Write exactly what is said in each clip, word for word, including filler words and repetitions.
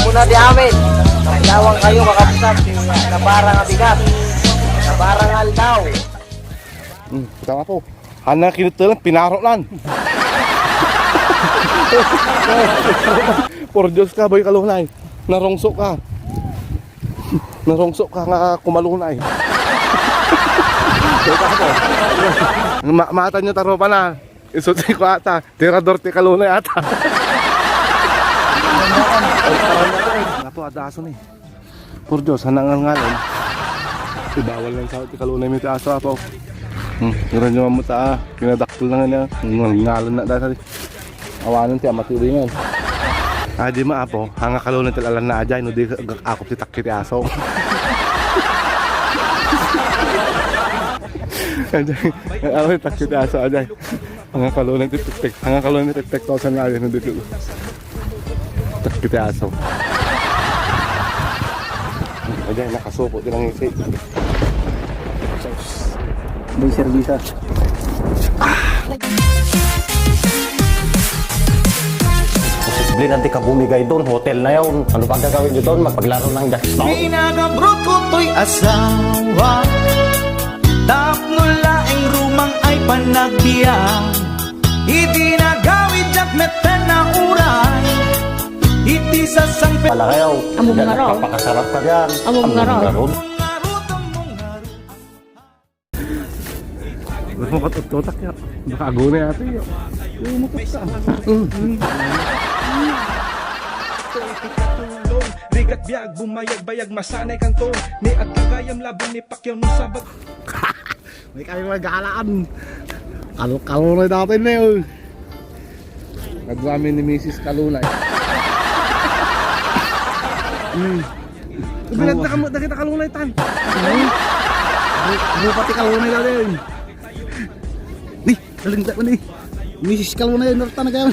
Una di amin, nagdawang kayo, kakabsat, nabara nga bigat, nabara nga aldaw. Hmm, tama po. Hana kinuttulan, pinaronan. Por Diyos ka, Boy Kalunay. Narungso ka. Narungso ka nga kumalunay. Ma-, matan nyo, taropa na. Isut ko ata. Tirador ti kalunay ata. Apo, adaso ni. Por Diyos, hanang ngalngalon. Ibawal lang sa ti kalunay mi ti aso, apo. Hmm, pero nyo mo ta, ah, pinadakpol na nga niya. Ngalngalon na dati. Awanan ti ama ti ulingan. Ah, di ma, apo. Hanga kalunay ti alan na ajay, no di gak-, akop ti takki ti aso. Ajay, akop ti takki ti aso, ajay. Hanga kalunay ti tektek. Hanga kalunay ti tektek, tausan na ajay, no di. Takki ti aso. Ajay, nakasuko ti nangisi. May serbisa. Posible na di ka bumigay doon. Hotel na yun. Ano pa gagawin nyo doon? Magpaglaro ng jackstone? Pinagabrot ko to'y asawa. Tapno laeng rumang ay panagbiag. Idi nagawid diak metten a uray. Iti sasangpe- Pala kayo. Among Diyan ngaro. Nagpapakasarap ka diyan. Among ngaro. Among ngaro. Mas makatuttutak ya. Baka agunay ate ya. Yung mutot ka. Mm. Rigat biag, bumayag-bayag, masanay kanton. Ni agkagayam laban ni Pacquiao nung Sabado. May kami magalaan. Kal-, kalunay dati na yun. Nagwa mi ni Misis Kalunay. Hmm. Sabi, nagda ka mo, nakita Kalunay tan. Ru-, rupa ti Kalunay dati yun. Ni, galing da ni. Misis Kalunay, norta na kaya.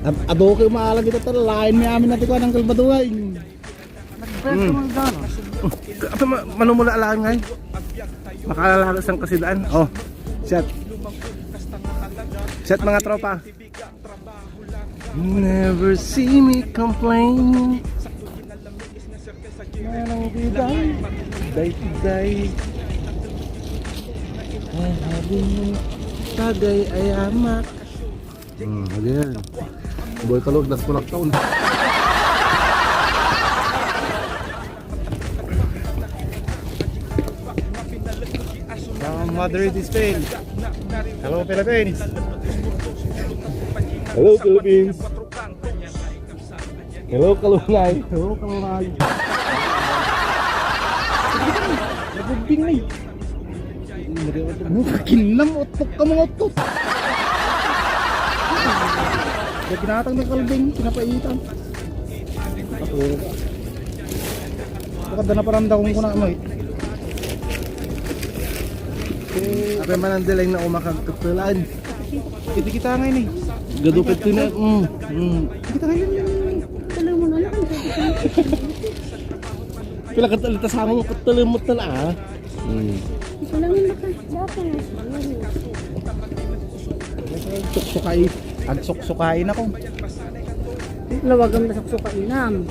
Ad-, ado kayo maalag ito, tara, lain mi amin natin ko ng kalbaduay. Hmm. Ato ma-, manumula lang ngay. Makalalas ang kasidaan. Oh. Shot. Shot, mga tropa. Never see me complain. Manang biday, day, day. Ay, hari mo, tagay ay amak. Hmm, again. Boy Kalog, nagkulak taon. From Madrid, Spain. Hello, Philippines. Hello, Philippines. Hello, Kalunay. Hello, Kalunay. Nagubing na eh. Ano ka kinam? Utok ka, mga utok. Kaya kinatang ng kalbing, kinapaitan. Ako. Baka dana parang dakong ko na, ano eh. Apa man ang delay na umakagkatulan. Iti kita nga ini. Gadupit ko na. Mm, mm. Kita nga ini. Pila ka talita sa among katulumot na na, ah. Hmm. Ito lang yung baka dati. Suksukay. Agsuksukay na ko. Lawag ang nasuksukainam.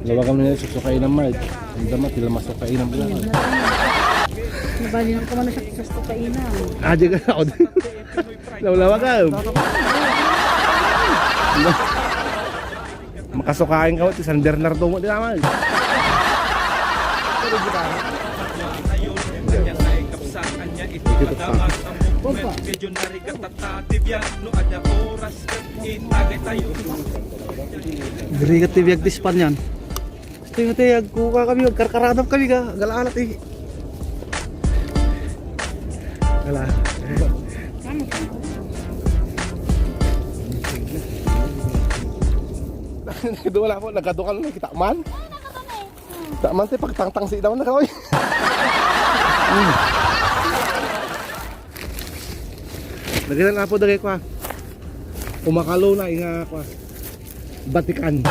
Lawag ang nasuksukainam, Mike. Ang dama, tila masukainam lang. Nabali lang ko man nasuksukainam. Ah, di ka ako. Lawlawa ka. Makasukain ka, ti San Bernardo mo, di naman. Diri ka ti biag ti Spanyan. Gusto nga ti, agkuka kami, agkarkaradam kami ka. Gala-ala ti. Gala. Duwala po, nagkadukan na kita man. Kita man ti pagtangtang si daw na kaway. Hmm. Lagi na po dagay kwa. Umakalo na, inga kwa. Batikan.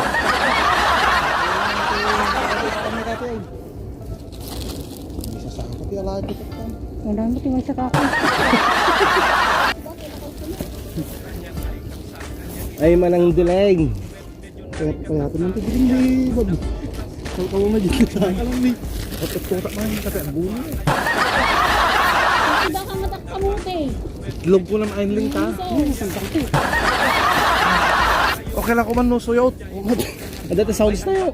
Isa sa ako, ti alay ko. Wala mo, ti may saka ako. Ay, Manang Dileng. Kaya, kaya ito man ito, hindi, babi. Kau, kau na dito sa akin. Alam ni, otot ko sa mga kata, ang bunga. Baka matakkamuti. Itlog ko lang, Ainling, ta. Hindi, so, Okay lang ko man, no, suyot. Ada ta sounds tayo.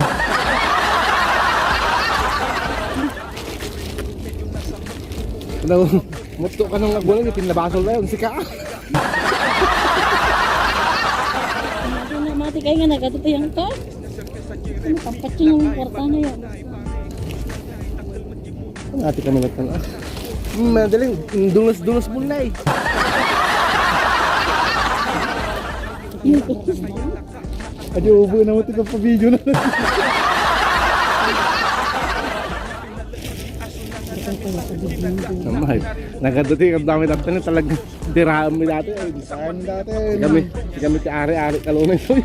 Hello. Muto ka nung agulang, ipinabasol na yun. Sika. Ano na, mati kayo nga, nagkatutuyang ka? Ano, pampatsin yung kwarta na yan. Ang ate ka naman ka na. Hmm, madaling, dulas-dulas mo na eh. Adi, ubo na mo, tika pa video na. Samay. Nagaduti, ang dami dati na talaga. Diraan mi dati. Ay, di saan dati. Di kami, di kami ti ari-ari kalunay, uy.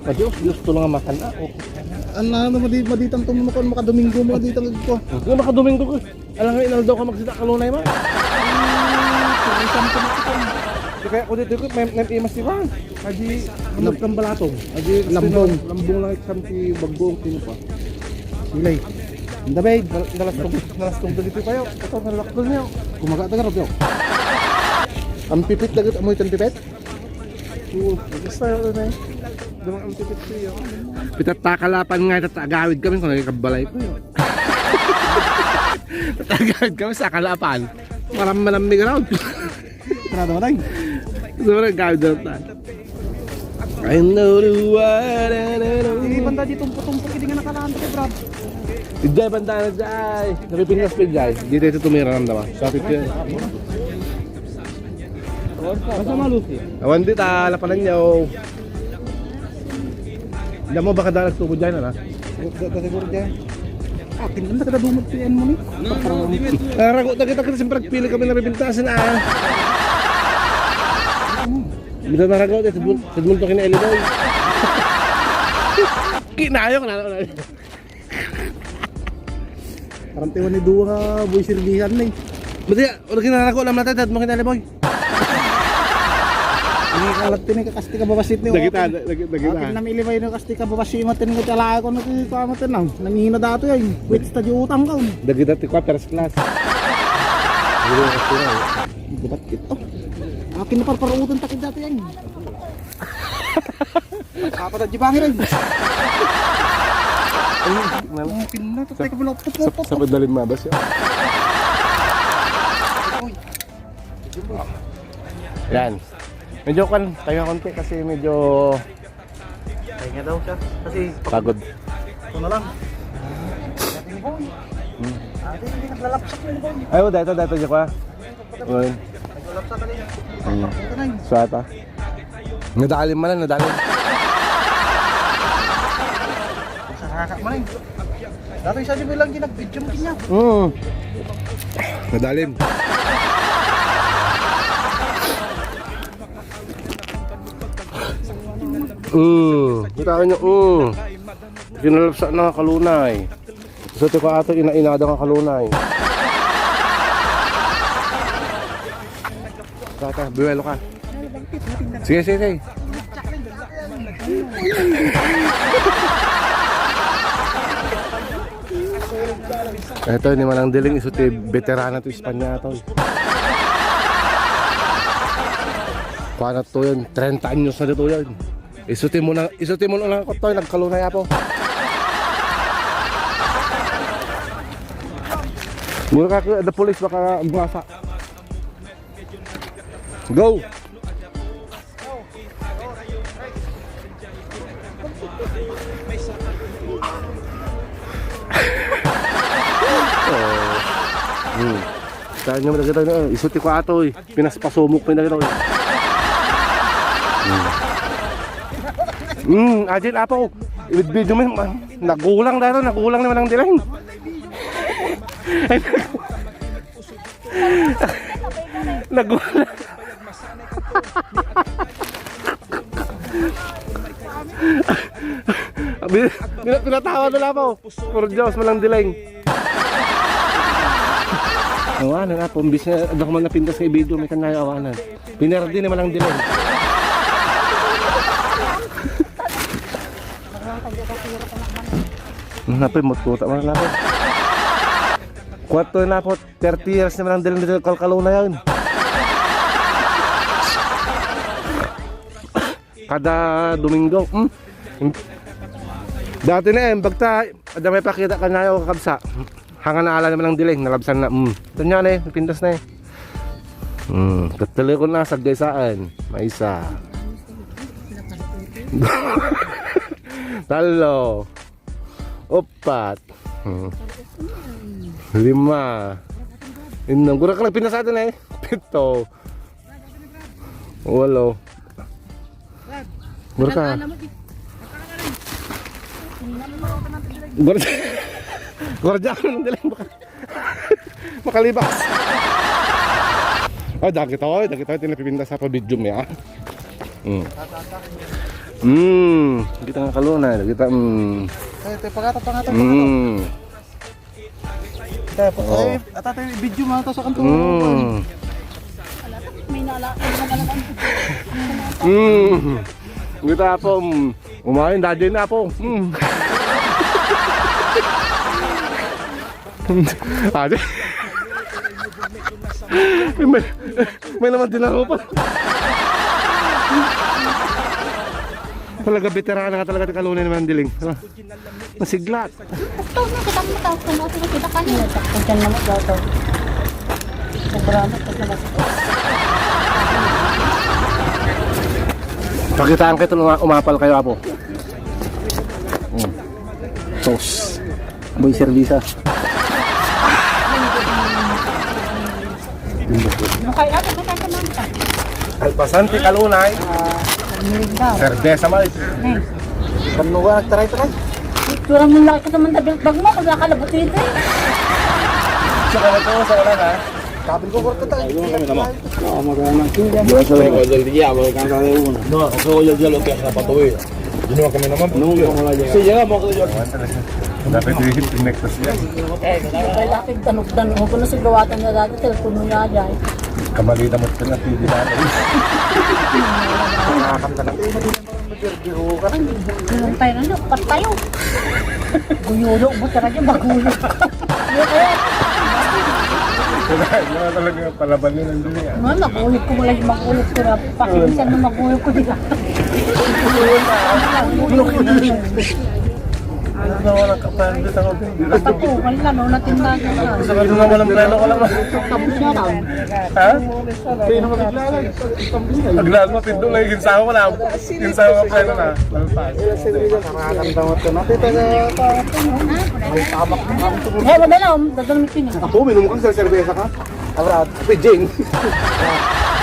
Adios, gusto lang makan, ah. Oh. Ano, ano, madi-, maditan to mo, maka-Domingo mo, maditan ko. Ano, maka-Domingo ko? Alam nga, inaldaw ka magsita kalunay, ma? Ah, tulisan ko na ito. Di kaya ko dito, may, may imas, di ba? Adi, ano kang balatong? Adi, lambong. Lambong lang, isang ti bagong tinupa. Ilay. Ang damay. Dal-, dalas kong, dalas kong dito kayo. Ito, nalakdol niyo. Kumaga, taga, Robyo. Ang pipit, dagat, amoy itong pipit? Oo, gusto ko na eh. Dumang ang pipit ko yun. Pitatakalapan nga, tatagawid kami kung nagkabalay ko yun. Tatagawid kami sa kalapan. Maram-maram ni ground. Sarado ka, Tay? Gusto mo rin, gawid na tayo. I know the one, I know the one. Hindi, banda dito, tumpok-tumpok, hindi nga nakalaan ko, Brad. Ijay, banda na, Jay. Napipintas pa, Jay. Di tayo tumira, ramdam, ah. Sa pipin. Basta malusi. Awan di ta, lapanan niya, oh. Alam mo, baka dahil nagtubo dyan, ano? Da, da, siguro dyan. Akin, ang nakadadumot ko yan mo ni. Narago na kita, kita siyempre nagpili kami na pipintasin, ah. Bida narago, eh, sidmul-, sidmul to kina Eli Boy. Kinayok na, na, na. Parang tiwan ni duwa nga boy servihan na eh. Basta, wala kinarako, alam natin, mo kina Eli Boy. Ini kalat ini ka kasti ka babasit ni Dagita, Open. Dagita, dagita. Akin na milibay no kasti ka babasi matin nga tala ko na ti pamatin na. Nangina dato yan. Wait, studio utang ka. Dagita ti kwa first class. Hindi ko kasi na eh. Dapat kit-, oh. Akin na parparutan takid dato yan. Apa na di bangin ay? Ay, Akin na, tatay ko bilog. Put, put, put, put. Sa pedaling mabas yan. Yan. Medyo kan, tayo konti kasi medyo Ay nga daw siya. Kasi pagod. Ito na lang. Hmm. Ate, hindi naglalapsak mo, boy. Ay, oh, dito, dito, dito, kwa. Uy. Naglalapsak ka din. Hmm. Ito na yun. Suwata. Nadalim man lang, nadalim. Sa kaka mo lang. Dati sa di mo lang ginag-video mo kanya. Oo. Nadalim. Mm, kita niyo, mm. Kinalapsa na kalunay. Gusto ko ato ina-inada nga kalunay. Tata, buwelo ka. Sige, sige, sige. Ito ni Manang Diling, isu ti veterana to Espanya to. Kuana to yan, treinta anyos na dito yan. Isu ti mo na, isu ti mo na ko to, nagkalunay apo. Mura ka, the police baka gumasa. Go! Hmm. Saan nga madagatan na? Isu ti kuato eh. Pinaspasumok pa yung dagatan. Hmm. Hmm, ajin apo. With video man, nagulang dahil, nagulang naman ang dilain. Nagulang. Bin-, bin-, pinatawa na lang po. Puro Diyos, Manang Diling. Awanan, Apo, imbis nga adda ko man napintas nga i-video, may kanayo awanan. Pinerdi ni Manang Dileng. Napay, mutkuta man, Apo. Kuwarto na, Apo. Thirty years ni Manang Dileng ditoy kalkalona yan. Kada Domingo. Hmm. Dati na, eh, bagta, adda may pakita kanayo, kakabsa. Hanga na ala ni Manang Dileng, nalabsan na. Hmm. Ito niya na, eh, pintas na, eh. Hmm. Katulukon na, saggaysaan. Maysa. Tallo. Upat. Hmm. Lima. Innom. Gura ka nagpintas atin, eh. Pito. Walo. Gura ka. Gura. Gura dyan. Ang galing, baka makalibas. Ay, dagit, oy, dagit, oy, tinapipintas sa pa-video mo, ah. Mm. Mm, kita nga kaluna, kita, mm. Ay, te, pangata, pangata, pangata. Mm. Te, pa-, ay, ata, te, video mo, ata sa kanto. Mm. May nala, may nala. Mm. Kita po, mm. Umain, daddy na po. Mm. Ate. May, may naman din ako pa. Talaga, veterana ka talaga, ti kalunay naman, Diling. Ah, masiglat. Gusto mo, kita mo, tawag ko mo, kita ka niya. Takot dyan naman, daw, daw. Sobra na, pag nabasa. Pakitaan kayo, uma-, umapal kayo, apo. Mm. Sos. Boy, serbisa. Mukay ato, mukay ka man ka. Kalpasan ti kalunay. Mirinda. Serbesa man. Hey. Kano nga nagtaray-taray? Tura mo lang ka naman tabi bag mo, kung nakalabot dito eh. Sa kalato, sa wala na. Sabi ko, kurta tayo. Ayun kami naman. Oo, maganda. Diba sa mga dyan, di ako, kang kalayo na. No, ako, yung dyan, okay, sa patuloy. Di naman kami naman. Nung wala dyan. Sige, nga, mga dyan. Dapat yung hit connectors dyan. Kay lapit tanukdan, o kuno si gawatan na dati, telepono niya dyan. Kamali na mo ito na, pwede na. Nakakanta na. Pero ka lang. Ganun tayo na, no? Patayo. Guyulo mo talaga, maguyog. Ano kaya? Wala, wala talaga palaban yun, nandun eh. Ano, maguyog ko mula yung maguyog ko na. Pakinsan na maguyog ko, di ba? Ano na, wala ka pa, hindi ako, hindi ako. Papatungan lang, no? Natindagan na. Sa kanila, walang plano ko lang. Tapos na lang. Ha? Pino mo bigla lang. Aglaan mo, tindo na yung ginsawa ko na. Ginsawa ko na. Lalpas. Nakakamdamot ko. Nakita ka pa. May tabak na ang tungkol. Eh, wala na, um, dadalawang pin. Ako, minum ka sa serbesa ka? Abra, Pidgin.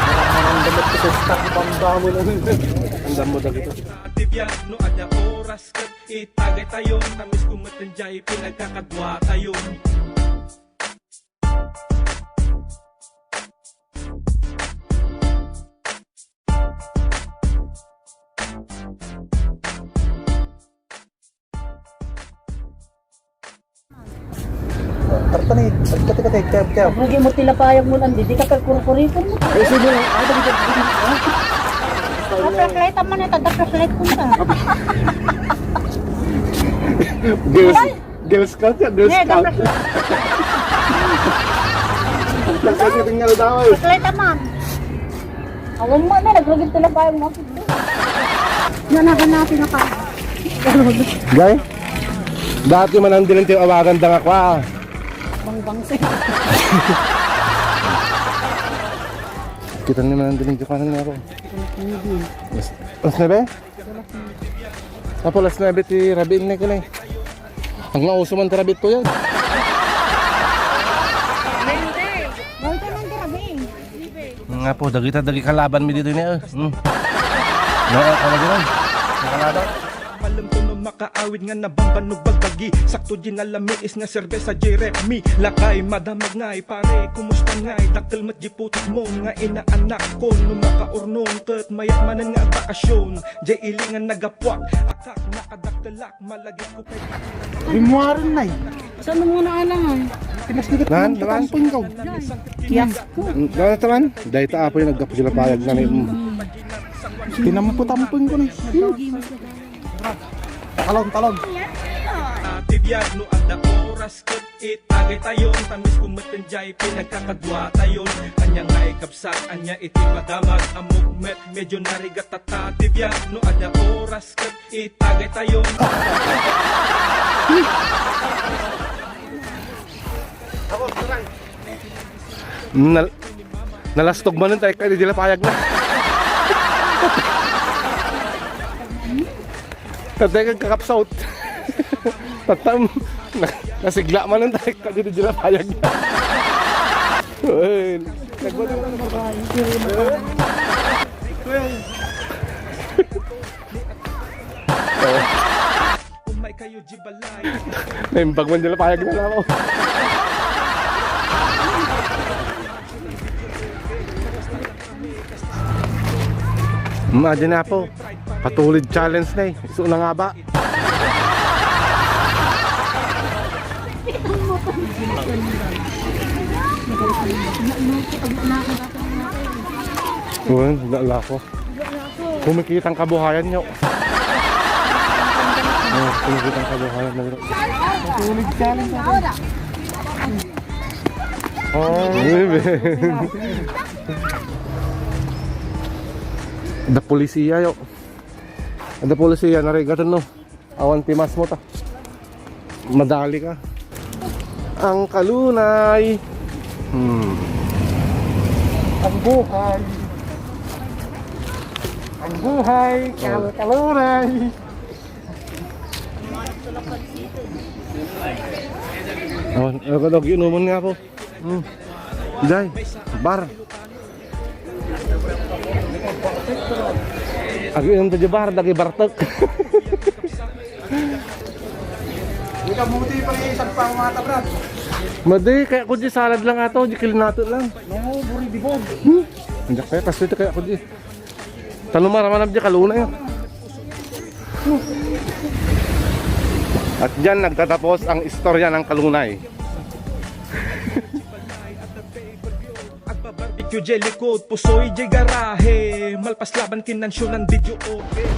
Nakakamdamot ko sa stock, banda mo na. Ang damo na dito. Tibyan, no, ada oras ka, itagay tayo, tamis kumatanjay, pinagkakadwa tayo. Tartani, kati, kati, kaya, kaya. Lagi mo tilapayag mo, nandi, di ka pagkurkurikon mo. Eh, sige lang. Ay, dali, dali, dali. Oh, flashlight naman ito, da flashlight ko sa. Girls, Ay! Girl Scout yan, Girl Scout. Nagsasating nga daw eh. Flashlight naman. Awan mo na, nagrugit na lang mo. Yan, naganapin na ka. Gay? Dati man ang diling ti awagan da nga kwa. Bangbang sa. Kita ni man ang diling ti kanan nga ako. Alas nuebe? Apo, alas nuebe ti rabii ni kini. Ang nauso man ti rabii to yan. Hindi. Gawin ka ng grabe. Nga po, dagita, dagi kalaban mi dito niya. Hmm. Nga, talaga lang. Kalaban. Makaawid nga nabamban no bagbagi. Sakto di nalamiis nga serbesa, di rep mi. Lakay, madamag ngay, pare, kumusta ngay? Dakkel met di putik mo nga inaanak-on. No makaurnong ket mayat manen nga agbakasyon. Di ili nga nagapuak, akak, nakadakkelak, malagip ko kay. Di mo aron, nay. Saan mo nga naalangan? Tinas ni Nan, naman. Tampon ko. Kiyak ko. Mm, ano naman? Dahil ta apoy nagkapagilapayag na ni, mm. Tinampo-tampon ko ni. Hindi mas Talon, talon. Tibiyag no adda oras ket itagay tayon, tamis kumet ken jay pinagkakadua tayon. Anya nga ikabsat, anya iti madamag a movement, medyo narigat ta. Tibiyag no adda oras ket itagay tayon. Nal-, nalastog manen tayo kay di lapayag na. Tatay kang kakapsaut. Tatam, na-, nasigla manen tayo kay di lapayag na. Uy. Umay kayo, di balay. Naimbag man nila payag na ako. Madi na po. Patulid challenge na eh. Isu na nga ba? Uy, wala ko. Kumikita ang kabuhayan nyo. Oh, kumikita ang kabuhayan na. Tulog challenge ako. Oh. The polisiya, yo. The polisiya, narigatan, no? Awan ti mask mo ta. Madali ka. Ang kalunay. Hmm. Ang buhay. Ang buhay. Oh. Kal-, kalunay. Oh, ano ka daw, giinuman nga ako. Hmm. Jay, bar. Agi yung tadi bar, dagi bartek. Ikaw, muti pa rin isang pangmata, Brad. Madi, kaya ko di salad lang ato, di kilinato lang. No, buri di bog. Hmm? Andiyak kaya, kasto ito kaya ko di. Tanumar, manam di kalunay. At diyan nagtatapos ang istorya ng kalunay. Agba-barbecue jay likod, pusoy jay garahe. Malpas laban kinansyonan video okay.